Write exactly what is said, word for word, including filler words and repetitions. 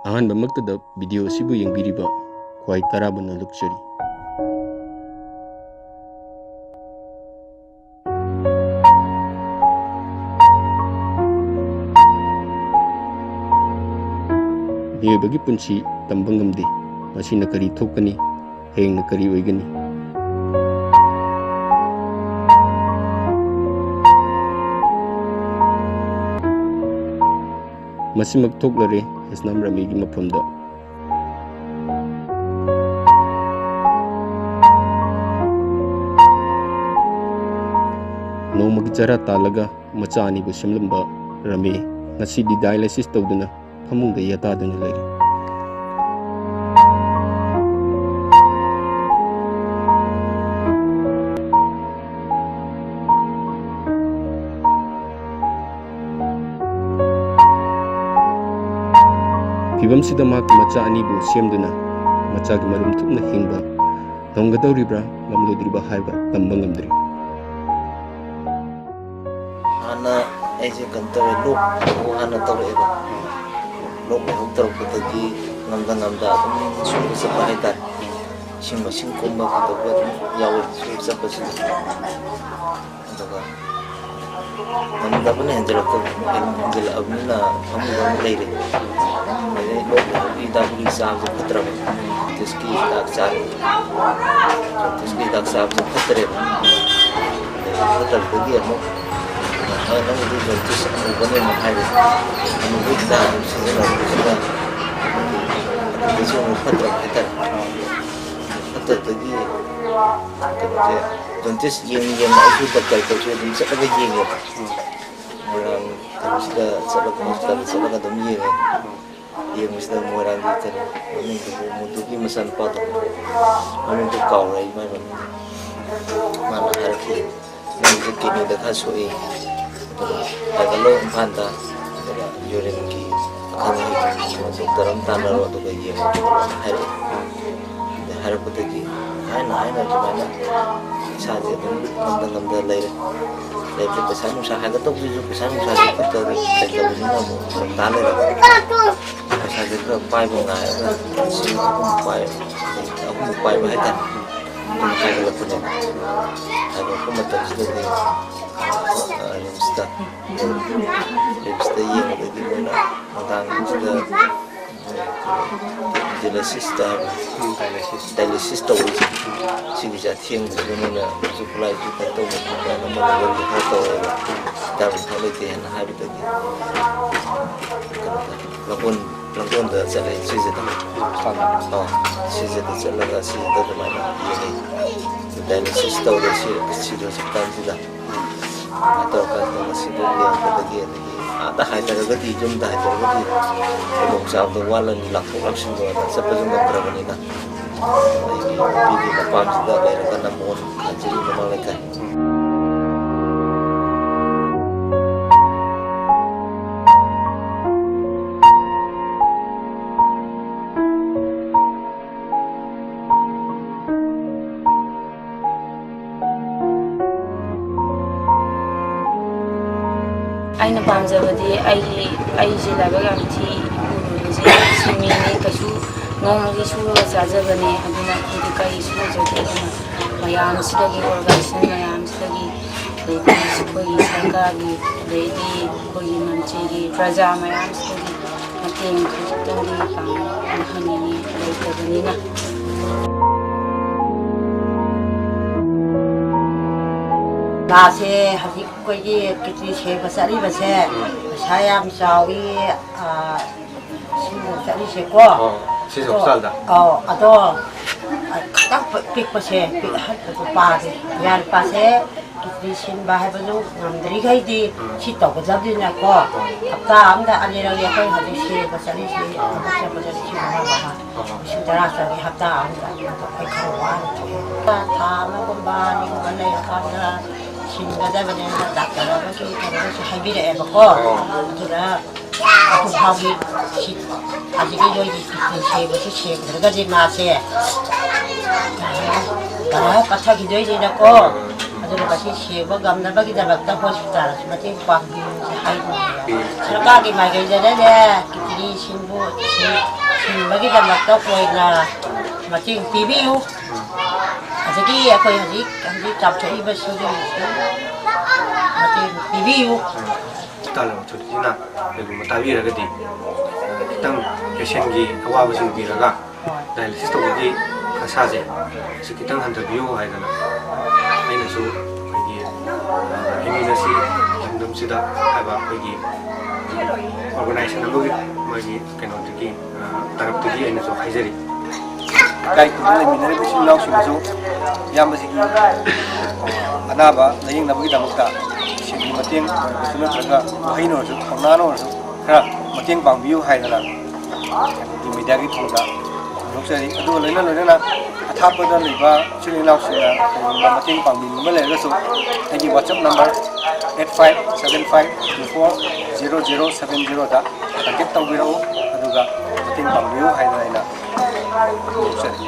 ꯑꯍꯥꯟꯕꯃꯛꯇꯗ video ꯑꯁꯤꯕꯨ ꯌꯦꯡꯕꯤꯔꯤꯕ ꯈ꯭ꯋꯥꯏ ꯇꯔꯥꯕꯨ ꯅꯣꯂꯨꯛꯆꯔꯤ꯫ ꯃꯤꯑꯣꯏꯕꯒꯤ ꯄꯨꯟꯁꯤ ꯇꯝꯕ ꯉꯝꯗꯦ꯫ ꯉꯁꯤꯅ ꯀꯔꯤ ꯊꯣꯛꯀꯅꯤ, ꯍꯌꯦꯡꯅ ꯀꯔꯤ ꯑꯣꯏꯒꯅꯤ? ꯃꯁꯤꯃꯛ ꯊꯣꯛꯂꯔꯦ ꯍꯦꯁꯅꯥꯝ ꯔꯥꯃꯤꯒꯤ ꯃꯐꯝꯗ꯫ ꯅꯣꯡꯃꯒꯤ ꯆꯔꯥ ꯇꯥꯜꯂꯒ ꯃꯆꯥ ꯑꯅꯤꯕꯨ ꯁꯦꯝꯂꯝꯕ ꯔꯥꯃꯤ ꯉꯁꯤꯗꯤ dialysis ꯇꯧꯗꯨꯅ ꯐꯃꯨꯡꯗ ꯌꯥꯇꯥꯗꯨꯅ ꯂꯩꯔꯤ꯫ ꯐꯤꯚꯝꯁꯤꯗ ꯃꯍꯥꯛꯀꯤ ꯃꯆꯥ ꯑꯅꯤꯕꯨ ꯁꯦꯝꯗꯨꯅ ꯃꯆꯥꯒꯤ ꯃꯔꯨꯝ ꯊꯨꯞꯅ ꯍꯤꯡꯕ ꯉꯝꯒꯗꯧꯔꯤꯕ꯭ꯔꯥ ꯉꯝꯂꯣꯏꯗ꯭ꯔꯤꯕ ꯍꯥꯏꯕ ꯇꯝꯕ ꯉꯝꯗ꯭ꯔꯤ꯫ ꯍꯥꯟꯅ ꯑꯩꯁꯦ ꯀꯩꯅꯣ ꯇꯧꯋꯦ, ꯂꯣꯛ ꯂꯥꯏꯍꯧ ꯍꯥꯟꯅ ꯇꯧꯔꯛꯑꯦꯕ꯫ ꯂꯣꯛ ꯂꯥꯏꯍꯧ ꯇꯧꯔꯛꯄꯗꯒꯤ ꯉꯝꯗ ꯉꯝꯗ ꯑꯗꯨꯝ ꯁꯨꯕ ꯆꯠꯄ ꯍꯥꯏꯇꯥꯔꯦ꯫ ꯏꯁꯤꯡ ꯃꯥꯏꯁꯤꯡ ꯀꯨꯝꯕ ꯀꯩꯗꯧꯕ ꯑꯗꯨꯝ ꯌꯥꯎꯋꯦ ꯁꯨꯕ ꯆꯠꯄꯁꯤꯗ꯫ ꯑꯗꯨꯒ ꯉꯝꯗꯕꯅ ꯍꯦꯟꯖꯜꯂꯛꯇꯕ-, ꯍꯦꯟꯖꯜꯂꯛꯑꯕꯅꯤꯅ ꯐꯃꯨꯡꯗ ꯑꯃꯨꯛ ꯂꯩꯔꯦ꯫ ꯑꯗꯩ ꯂꯣꯛ ꯂꯥꯏꯍꯧꯒꯤ ꯍꯤꯗꯥꯛ ꯒꯨꯂꯤ ꯆꯥꯕꯁꯨ ꯐꯠꯇ꯭ꯔꯕ꯫ ꯖꯣꯟꯗꯤꯁꯀꯤ ꯍꯤꯗꯥꯛ ꯆꯥꯔꯦ꯫ ꯖꯣꯟꯗꯤꯁꯀꯤ ꯍꯤꯗꯥꯛ ꯆꯥꯕꯁꯨ ꯐꯠꯇ꯭ꯔꯦꯕ꯫ ꯑꯗꯩ ꯐꯠꯇꯕꯗꯒꯤ ꯑꯃꯨꯛ ꯅꯪꯒꯤꯗꯤ ꯖꯣꯟꯗꯤꯁ ꯑꯃꯨꯕꯅꯦꯅ ꯍꯥꯏꯔꯦ꯫ ꯑꯃꯨꯕꯒꯤ ꯍꯤꯗꯥꯛ ꯑꯃꯨꯛ ꯁꯤꯖꯤꯟꯅꯕꯁꯤꯅ ꯑꯗꯨꯗꯁꯨ ꯑꯃꯨꯛ ꯐꯠꯇ꯭ꯔꯕ ꯍꯥꯏꯇꯥꯔꯦ꯫ ꯐꯠꯇꯕꯗꯒꯤ ꯀꯩꯅꯣꯁꯦ, ꯖꯣꯟꯗꯤꯁ ꯌꯦꯡ ꯌꯦꯡꯅ ꯑꯩꯁꯨ ꯗꯣꯛꯇꯔꯗꯁꯨ ꯑꯗꯨꯝ ꯆꯠꯂꯒ ꯌꯦꯡꯉꯦꯕ꯫ ꯃꯣꯏꯔꯥꯡ ꯀꯩꯅꯣꯁꯤꯗ ꯆꯠꯂꯒ, ꯍꯣꯁꯄꯤꯇꯥꯜꯗ ꯆꯠꯂꯒ ꯑꯗꯨꯝ ꯌꯦꯡꯉꯦ꯫ ꯌꯦꯡꯕꯁꯤꯗ ꯃꯣꯏꯔꯥꯡꯒꯤ ꯀꯩꯅꯣ ꯃꯃꯤꯡꯗꯨꯕꯨ, ꯃꯨꯗꯨꯒꯤ ꯃꯆꯥꯅꯨꯄꯥꯗꯣ, ꯃꯃꯤꯡꯗꯨ ꯀꯥꯎꯔꯦ ꯑꯩ ꯃꯥꯏ ꯃꯃꯤꯡ꯫ ꯃꯥꯅ ꯍꯥꯏꯔꯛꯈꯤ, "ꯅꯪꯁꯦ ꯀꯤꯗꯅꯤꯗ ꯈꯔ ꯁꯣꯛꯏ, ꯑꯗꯨꯒ ꯍꯥꯏꯒꯠꯂꯣ ꯏꯝꯐꯥꯜꯗ, ꯑꯗꯨꯒ ꯌꯨꯔꯤꯟꯒꯤ ꯑꯈꯪ ꯑꯍꯩ ꯗꯣꯛꯇꯔ ꯑꯃ ꯇꯥꯟꯅꯔꯣ, ꯑꯗꯨꯒ ꯌꯦꯡꯉꯣ" ꯍꯥꯏꯔꯛꯑꯦ꯫ ꯑꯗꯩ ꯍꯥꯏꯔꯛꯄꯗꯒꯤ ꯍꯥꯏꯅ ꯍꯥꯏꯅ ꯑꯗꯨꯃꯥꯏꯅ ꯏꯁꯥꯁꯦ ꯑꯗꯨꯝ ꯉꯝꯗ ꯉꯝꯗ ꯂꯩꯔꯦ꯫ ꯂꯩꯕꯗ ꯄꯩꯁꯥ ꯅꯨꯡꯁꯥ ꯍꯥꯏꯒꯠꯇꯧꯕꯁꯤꯁꯨ ꯄꯩꯁꯥ ꯅꯨꯡꯁꯥꯁꯦ ꯈꯨꯠꯇ ꯂꯩꯇꯕꯅꯤꯅ ꯑꯃꯨꯛ ꯐꯔꯛ ꯇꯥ ꯂꯩꯔꯦ꯫ ꯄꯩꯁꯥ ꯍꯥꯏꯗꯤ ꯈꯔ ꯄꯥꯏꯕ ꯉꯥꯏꯔꯒ ꯂꯤꯁꯤꯡ ꯑꯍꯨꯝ ꯄꯥꯏ-, ꯑꯍꯨꯝ ꯄꯥꯏꯕ ꯍꯥꯏꯇꯥꯔꯦ꯫ ꯑꯗꯨꯝ ꯍꯥꯏꯒꯠꯂꯛꯄꯅꯦꯕ꯫ ꯍꯥꯏꯒꯠꯂꯛꯄ ꯃꯇꯝꯁꯤꯗꯗꯤ, ꯑ, ꯔꯤꯝꯁꯇ, ꯔꯤꯝꯁꯇ ꯌꯦꯡꯕꯗꯒꯤ ꯃꯣꯏꯅ ꯅꯨꯡꯗꯥꯡꯁꯤꯗ ꯗꯥꯏꯂꯥꯏꯁꯤꯁꯇ ꯍꯥꯏꯕ, ꯎꯝ, ꯗꯥꯏꯂꯥꯏꯁꯤꯁ꯫ ꯗꯥꯏꯂꯥꯏꯁꯤꯁ ꯇꯧꯕꯁꯦ, ꯁꯤꯒꯤꯁꯦ ꯑꯊꯦꯡꯕꯁꯤꯗ ꯃꯣꯏꯅ ꯈꯨꯠꯁꯨ ꯈꯨꯠꯂꯥꯏꯁꯨ ꯀꯩꯅꯣ ꯇꯧꯕ ꯈꯣꯠꯄ ꯍꯥꯏꯅ ꯃꯣꯏꯅ ꯋꯥꯔꯤ ꯈꯔ ꯇꯧꯋꯦꯕ꯫ ꯍꯤꯗꯥꯛ ꯂꯥꯡꯊꯛ ꯂꯩꯇꯦ ꯍꯥꯏꯅ ꯍꯥꯏꯕꯗꯒꯤ, ꯀꯩꯅꯣꯗ, ꯂꯥꯡꯒꯣꯜ, ꯂꯥꯡꯒꯣꯜꯗ ꯆꯠꯂꯦ ꯁꯤꯁꯤꯗ꯫ ꯑꯣ, ꯁꯤꯁꯤꯗ ꯆꯠꯂꯒ ꯁꯤꯁꯤꯗ ꯑꯗꯨꯃꯥꯏꯅ ꯌꯦꯡꯉꯦ꯫ ꯗꯥꯏꯂꯥꯏꯁꯤꯁ ꯇꯧꯔꯦ ꯁꯤ, ꯁꯤꯒꯤ ꯍꯣꯁꯄꯤꯇꯥꯜꯁꯤꯗ꯫ ꯑꯗꯨꯃꯥꯏꯅ ꯇꯧꯔꯀꯥꯟꯁꯤꯗ ꯉꯁꯤꯗꯣ ꯌꯦꯡꯉꯛꯄꯗꯒꯤ, ꯑꯗꯒꯤ ꯑꯥꯗ ꯍꯥꯏꯊꯔꯒꯗꯤ, ꯌꯨꯝꯗ ꯍꯥꯏꯊꯔꯒꯗꯤ ꯈꯨꯗꯣꯡꯆꯥꯕꯗꯣ ꯋꯥꯠꯂꯅꯤ, ꯂꯥꯛꯊꯣꯛ ꯂꯥꯛꯁꯤꯟꯗꯣ ꯆꯠꯄꯁꯨ ꯉꯝꯗ꯭ꯔꯕꯅꯤꯅ, ꯑꯩꯒꯤ ꯅꯨꯄꯤꯒꯤ ꯃꯄꯥꯝꯁꯤꯗ ꯂꯩꯔꯒ ꯅꯝꯕꯣꯜ ꯈꯥꯖꯤꯔꯤ ꯃꯃꯥꯡ ꯂꯩꯀꯥꯏ꯫ ꯑꯩꯅ ꯄꯥꯝꯖꯕꯗꯤ ꯑꯩꯒꯤ, ꯑꯩꯁꯦ ꯂꯥꯏꯕꯛ ꯌꯥꯝ ꯊꯤ, ꯏꯄꯨꯔꯣꯏꯕꯁꯦ ꯁꯤꯟꯃꯤꯅꯤ, ꯀꯩꯁꯨ ꯅꯣꯡꯃꯒꯤ ꯁꯨꯔꯒ ꯆꯥꯖꯕꯅꯦ꯫ ꯑꯗꯨꯅ ꯑꯩꯈꯣꯏꯗꯤ ꯀꯔꯤ ꯁꯨꯖꯗꯦ꯫ ꯑꯗꯨꯅ ꯃꯌꯥꯝꯁꯤꯗꯒꯤ, ꯑꯣꯔꯒꯅꯥꯏꯖꯦꯁꯟ ꯃꯌꯥꯝꯁꯤꯗꯒꯤ, ꯑꯗꯩꯗꯤ ꯑꯩꯈꯣꯏꯒꯤ ꯁꯔꯀꯥꯔꯒꯤ, ꯑꯗꯩꯗꯤ ꯑꯩꯈꯣꯏꯒꯤ ꯃꯟꯇ꯭ꯔꯤꯒꯤ, ꯄ꯭ꯔꯖꯥ ꯃꯌꯥꯝꯁꯤꯗꯒꯤ ꯃꯇꯦꯡ ꯈꯖꯤꯛꯇꯪꯗꯤ ꯄꯥꯡꯅꯍꯟꯅꯤꯡꯉꯤ, ꯂꯩꯇꯕꯅꯤꯅ꯫ ꯃꯥꯁꯦ ꯍꯧꯖꯤꯛ ꯑꯩꯈꯣꯏꯒꯤ ꯀꯤꯠꯅꯤ ꯁꯦꯝꯕ ꯆꯠꯂꯤꯕꯁꯦ ꯄꯩꯁꯥ ꯌꯥꯝ ꯆꯥꯎꯏ, ꯑ, ꯁꯤꯗ ꯆꯠꯂꯤꯁꯦꯀꯣ꯫ ꯑꯣ, ꯁꯤꯁꯦ ꯑꯗꯣ, ꯍꯣꯁꯄꯤꯇꯥꯜꯗ? ꯑꯧ, ꯑꯗꯣ, ꯑ, ꯈꯤꯇꯪ ꯄꯤ-, ꯄꯤꯛꯄꯁꯦ, ꯄꯤꯛ-, ꯑꯍꯟ ꯅꯨꯄꯥꯁꯦ, ꯏꯌꯥ ꯅꯨꯄꯥꯁꯦ ꯀꯤꯠꯅꯤ ꯁꯤꯟꯕ ꯍꯥꯏꯕꯗꯨ ꯉꯝꯗ꯭ꯔꯤꯈꯩꯗꯤ ꯁꯤ ꯇꯧꯒꯗꯕꯅꯤꯅꯀꯣ, ꯍꯞꯇꯥ ꯑꯃꯗ ꯑꯅꯤꯔꯛꯅꯤ ꯑꯩꯈꯣꯏ ꯍꯧꯖꯤꯛ ꯁꯦꯝꯕ ꯆꯠꯂꯤꯁꯤ꯫ ꯊꯕꯛ ꯆꯠꯄꯗ ꯂꯤꯁꯤꯡ ꯃꯉꯥ ꯃꯉꯥ, ꯂꯤꯁꯤꯡ ꯇꯔꯥ ꯆꯪꯉꯤ ꯍꯞꯇꯥ ꯑꯃꯗ꯫ ꯑꯗꯣ ꯑꯩꯈꯣꯏ ꯈꯔ ꯋꯥꯅ ꯊꯣꯛꯑꯦ꯫ ꯊꯥ ꯑꯃꯒꯨꯝꯕ ꯑꯅꯤꯒꯨꯝꯕ ꯂꯩꯔꯀꯥꯟꯗ ꯁꯤꯟꯒꯗꯕꯅꯦꯅ ꯗꯥꯛꯇꯔ ꯑꯃꯒꯤ ꯀꯩꯅꯣꯅꯁꯨ ꯍꯥꯏꯕꯤꯔꯛꯑꯦꯕꯀꯣ꯫ ꯑꯗꯨꯗ ꯑꯗꯨ ꯐꯥꯎꯒꯤ ꯁꯤ, ꯑꯗꯒꯤ ꯅꯣꯏꯒꯤ ꯀꯤꯠꯅꯤ ꯁꯦꯝꯕꯁꯤ ꯁꯦꯝꯗ꯭ꯔꯒꯗꯤ ꯃꯥꯁꯦ ꯀꯔꯥꯏ ꯄꯠꯊꯈꯤꯗꯣꯏꯅꯤꯅꯀꯣ꯫ ꯑꯗꯨꯅ ꯃꯁꯤ ꯁꯦꯝꯕ ꯉꯝꯅꯕꯒꯤꯗꯃꯛꯇ ꯍꯣꯁꯄꯤꯇꯥꯜ ꯑꯁꯤ ꯃꯇꯦꯡ ꯄꯥꯡꯕꯤꯌꯨ꯫ ꯁꯔꯀꯥꯔꯒꯤ ꯃꯥꯏꯀꯩꯗꯅꯅꯦ, ꯀꯤꯠꯅꯤ ꯁꯤꯟꯕꯨ-, ꯁꯤꯟ-, ꯁꯤꯟꯕꯒꯤꯗꯃꯛꯇ ꯑꯣꯏꯅ ꯃꯇꯦꯡ ꯄꯤꯕꯤꯌꯨ꯫ ꯑꯗꯒꯤ ꯑꯩꯈꯣꯏ ꯍꯧꯖꯤꯛ, ꯍꯧꯖꯤꯛ ꯆꯥꯎꯊꯣꯛꯏꯕꯁꯤꯒꯤꯁꯨ ꯃꯇꯦꯡ ꯄꯤꯕꯤꯌꯨ꯫ ꯍꯣꯁꯄꯤꯇꯥꯜ ꯑꯣꯊꯣꯔꯤꯇꯤꯅ ꯀꯩꯒꯨꯝꯕ ꯇꯥꯕꯤꯔꯒꯗꯤ, ꯈꯤꯇꯪ ꯄꯦꯁꯦꯟꯒꯤ ꯑꯋꯥꯕꯁꯤꯡ ꯎꯕꯤꯔꯒ, ꯗꯥꯏꯂꯥꯏꯁꯤꯁ ꯇꯧꯕꯒꯤ ꯈꯔꯁꯥꯁꯦ ꯁꯤ ꯈꯤꯇꯪ ꯍꯟꯊꯕꯤꯌꯨ ꯍꯥꯏꯗꯅ ꯑꯩꯅꯁꯨ ꯑꯩꯈꯣꯏꯒꯤ, ꯑ, ꯑꯦꯝ ꯌꯨ ꯅꯔꯁꯤꯡ ꯂꯝꯗꯝꯁꯤꯗ ꯍꯥꯏꯕ ꯑꯩꯈꯣꯏꯒꯤ ꯑꯣꯔꯒꯅꯥꯏꯖꯦꯁꯟ ꯑꯃꯒꯤ ꯃꯣꯏꯒꯤ ꯀꯩꯅꯣꯗꯒꯤ, ꯑ, ꯇꯔꯞꯇꯒꯤ ꯑꯩꯅꯁꯨ ꯍꯥꯏꯖꯔꯤ꯫ ꯂꯩꯀꯥꯏ ꯈꯨꯜꯗ ꯂꯩꯃꯤꯟꯅꯔꯤꯕ ꯏꯆꯤꯜ ꯏꯅꯥꯎꯁꯤꯡꯅꯁꯨ ꯏꯌꯥꯝꯕꯁꯤꯒꯤ ꯑꯅꯥꯕ ꯂꯥꯌꯦꯡꯅꯕꯒꯤꯗꯃꯛꯇ ꯁꯦꯜꯒꯤ ꯃꯇꯦꯡ ꯑꯣꯏꯔꯕꯁꯨ ꯅꯠꯇ꯭ꯔꯒ ꯋꯥꯍꯩꯅ ꯑꯣꯏꯔꯁꯨ, ꯊꯧꯅꯥꯅ ꯑꯣꯏꯔꯁꯨ ꯈꯔ ꯃꯇꯦꯡ ꯄꯥꯡꯕꯤꯌꯨ ꯍꯥꯏꯗꯅ ꯑꯩꯈꯣꯏꯒꯤ ꯃꯦꯗꯤꯌꯥꯒꯤ ꯊꯣꯡꯗ ꯐꯣꯡꯗꯣꯛꯆꯔꯤ꯫ ꯑꯗꯨꯒ ꯂꯣꯏꯅ ꯂꯣꯏꯅꯅ ꯑꯊꯥꯞꯄꯗ ꯂꯩꯕ ꯏꯆꯤꯜ ꯏꯅꯥꯎꯁꯤꯡꯅ ꯀꯔꯤꯒꯨꯝꯕ ꯃꯇꯦꯡ ꯄꯥꯡꯕꯤꯅꯤꯡꯕ ꯂꯩꯔꯒꯁꯨ ꯑꯩꯒꯤ WhatsApp number eight five seven five two four zero zero seven zero ꯗ contact ꯇꯧꯕꯤꯔꯛꯎ, ꯑꯗꯨꯒ ꯃꯇꯦꯡ ꯄꯥꯡꯕꯤꯌꯨ ꯍꯥꯏꯗꯅ ꯑꯩꯅ ꯐꯣꯡꯗꯣꯛꯆꯔꯤ꯫